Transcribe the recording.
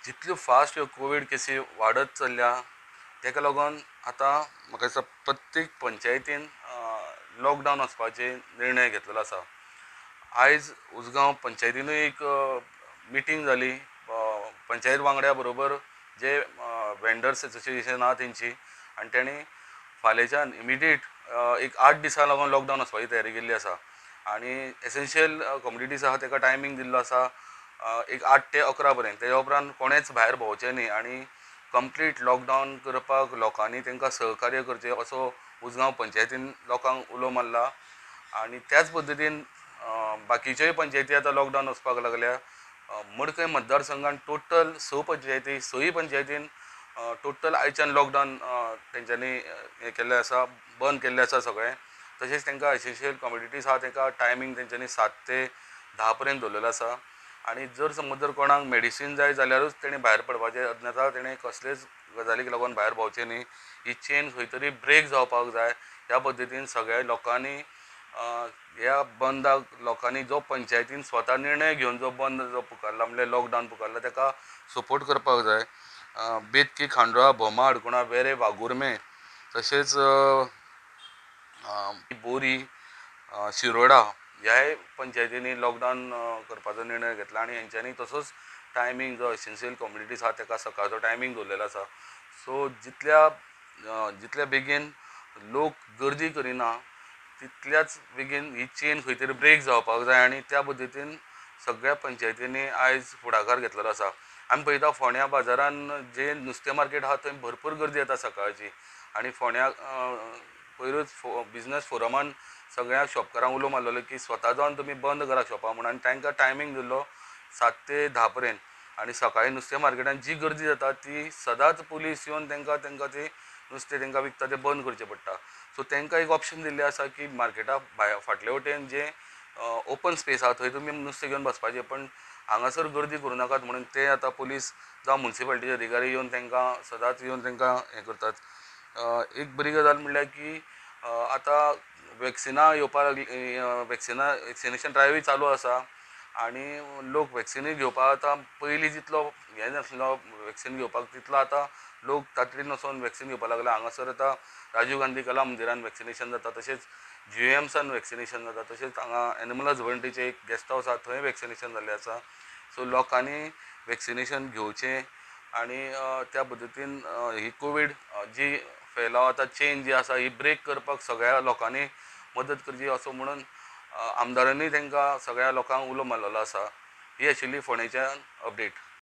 जितल्यो fast ह्यो Covid केसी वाडत चल्ल्या ताका लागून आतां म्हाका दिसता प्रत्येक पंचायतीन लॉकडावन वचपाचे निर्णय घेतलेलो आसा. आयज उजगांव पंचायतीनूय एक मिटींग जाली पंचायत वांगड्या बरोबर, जे वेंडर्स एसोसिएशन आहा तेंची, आनी तेणी फाल्यांच्यान इमिडिएट एक 8 दिसां लागून लॉकडावन वचपाची तयारी केल्ली आसा. आनी एसेन्शियल कॉमोडिटीज आहा ताका टायमींग दिल्लो आसा एक 8 ते 11 पर्यंत. तेज्या उपरांत कोणेंच भायर भोंवचें न्ही आनी कंप्लीट लॉकडावन करपाक लोकांनी तांकां सहकार्य करचें असो उजगांव पंचायतीन लोकांक उलो मारला. आनी त्याच पद्दतीन बाकीच्योय पंचायती आतां लॉकडावन वचपाक लागल्या. मडकय मतदारसंघान टोटल 6 पंचायती, 6 पंचायतीन टोटल आयच्यान लॉकडावन तेंच्यांनी हें केल्लें आसा, बंद केल्लें आसा सगळें. तशेंच तांकां एसेन्शियल कॉमोडिटीज आहा तांकां टायमींग तेंच्यांनी 7 ते 10 पर्यंत दवरलेलो आसा. आनी जर समज जर कोणाक मेडिसीन जाय जाल्यारूच तेणें भायर पडपाचें, अन्यथा तेणें कसलेच गजालीक लागून भायर भोंवचें न्ही. ही चेन खंय तरी ब्रेक जावपाक जाय. ह्या पद्दतीन सगळ्या लोकांनी ह्या बंदाक लोकांनी जो पंचायतीन स्वता निर्णय घेवन जो बंद जो पुकारला म्हणल्यार लॉकडावन पुकारला ताका सपोर्ट करपाक जाय. बेतकी, खांडोळा, भोमा, हडकुणा, वेरें, वाघुर्मे, तशेंच बोरी, शिरोडा ह्याय पंचायतींनी लॉकडावन करपाचो निर्णय घेतला. आनी हेंच्यांनी तसोच टायमींग जो एसेन्शियल कॉम्युनिटीज आहा ताका सकाळचो टायमींग दवरलेलो आसा. सो जितल्या बेगीन लोक गर्दी करिना तितल्याच बेगीन ही चेन खंय तरी ब्रेक जावपाक जाय आनी त्या पद्दतीन सगळ्या पंचायतींनी आयज फुडाकार घेतलेलो आसा. आमी पळयता फोंड्या बाजारान जे नुस्तें मार्केट आहा थंय भरपूर गर्दी येता सकाळची. आनी फोंड्या पयरूच बिजनस फोरमान सगळ्या शॉपकारांक उलो मारलेलो की स्वता जावन तुमी बंद करा शॉपां म्हूण, आनी तांकां टायमींग दिल्लो 7 ते 10 पर्यंत. आनी सकाळीं नुस्तें मार्केटान जी गर्दी जाता ती सदांच पुलीस येवन तांकां ती नुस्तें तांकां विकता तें बंद करचें पडटा. सो तांकां एक ऑप्शन दिल्लें आसा की मार्केटा भायर फाटले वटेन जें ओपन स्पेस आहा थंय तुमी नुस्तें घेवन बसपाचें, पण हांगासर गर्दी करूं नाकात म्हणून ते आतां पुलीस जावं मुन्सिपालिटीचे अधिकारी येवन तांकां सदांच येवन तांकां हें करतात. एक बरी गजाल म्हणल्यार की आतां वॅक्सिनां येवपाक लागली, वॅक्सिनेशन ड्रायव्हूय चालू आसा आनी लोक वॅक्सिनूय घेवपाक आतां पयलीं जितलो हें नासलो वॅक्सिन घेवपाक तितलो आतां लोक तातडीन वचोन वॅक्सिन घेवपाक लागला. हांगासर आतां राजीव गांधी कला मंदिरान वॅक्सिनेशन जाता, तशेंच जीएमसान वॅक्सिनेशन जाता, तशेंच हांगा एनिमल हजबंड्रीचें एक गेस्ट हावस आसा थंय वॅक्सिनेशन जाल्लें आसा. सो लोकांनी वॅक्सिनेशन घेवचें आनी त्या पद्दतीन ही कोवीड जी फैलाव आतां चेन जी आसा ही ब्रेक करपाक सगळ्या लोकांनी मदत करची असो म्हणून आमदारांनी तांकां सगळ्या लोकांक उलो मारलेलो आसा. ही आशिल्ली फोंडेच्यान अपडेट.